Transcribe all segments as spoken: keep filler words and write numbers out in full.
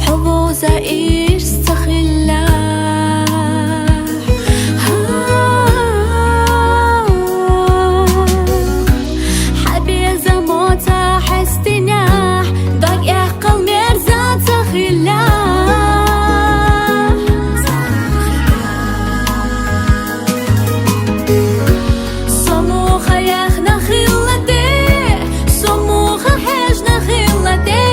Хьо веза ирс ца хилла. Хьа безамо ца хьестина, дог эккхал мерза ца хилла. Со муха яхна хилла те, со муха хьежна хилла те.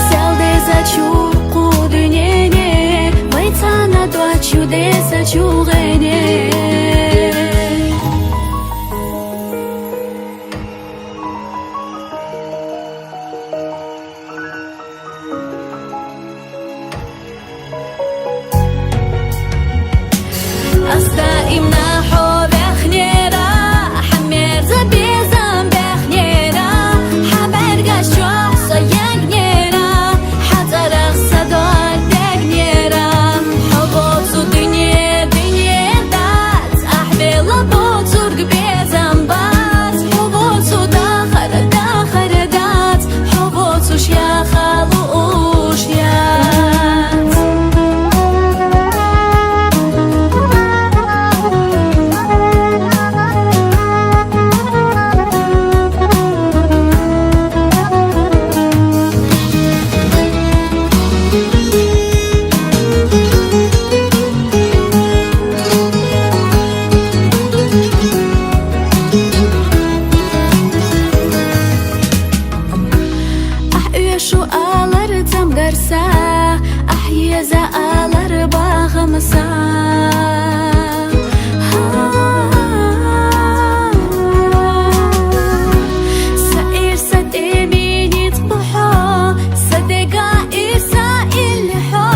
Сел дезачу кху дуьнене, вай цхьана доацачу дезачу гӀене. Ас даимна хьо вехнера, хьа мерза безам бехнера, хьа бӀаргаш чохь со ягнера, хьа цӀарах са дог дегнера. Хьо воцу дуьне, дуьне дац, ахь велла боцург безам бац. Хьо воцу дахар, дахар дац, хьо воцуш яха лууш яц. Ахь оьшу алар цамгарса, ахь еза алар бахамса. Са ирса тӀе минит бу хьо, са дега ирса илли хьо.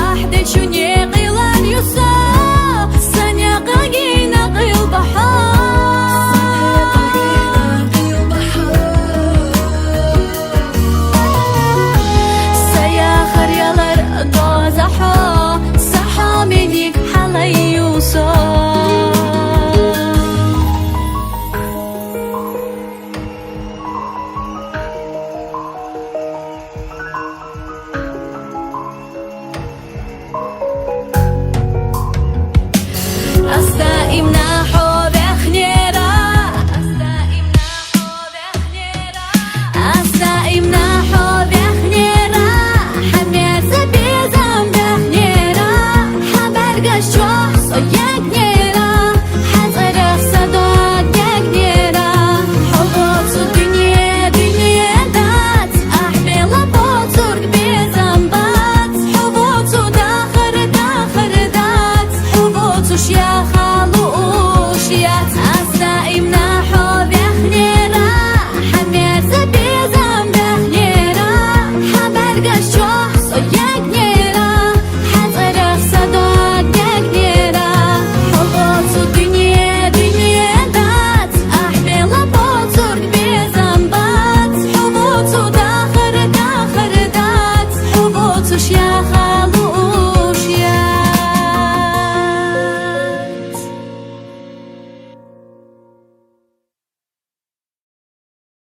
Ахь дечу некъ илар ю со, сан некъаги накъил бахьа. Са яхар ялар доза хьо, са хьо миниг хьалай ю со. Ас даимна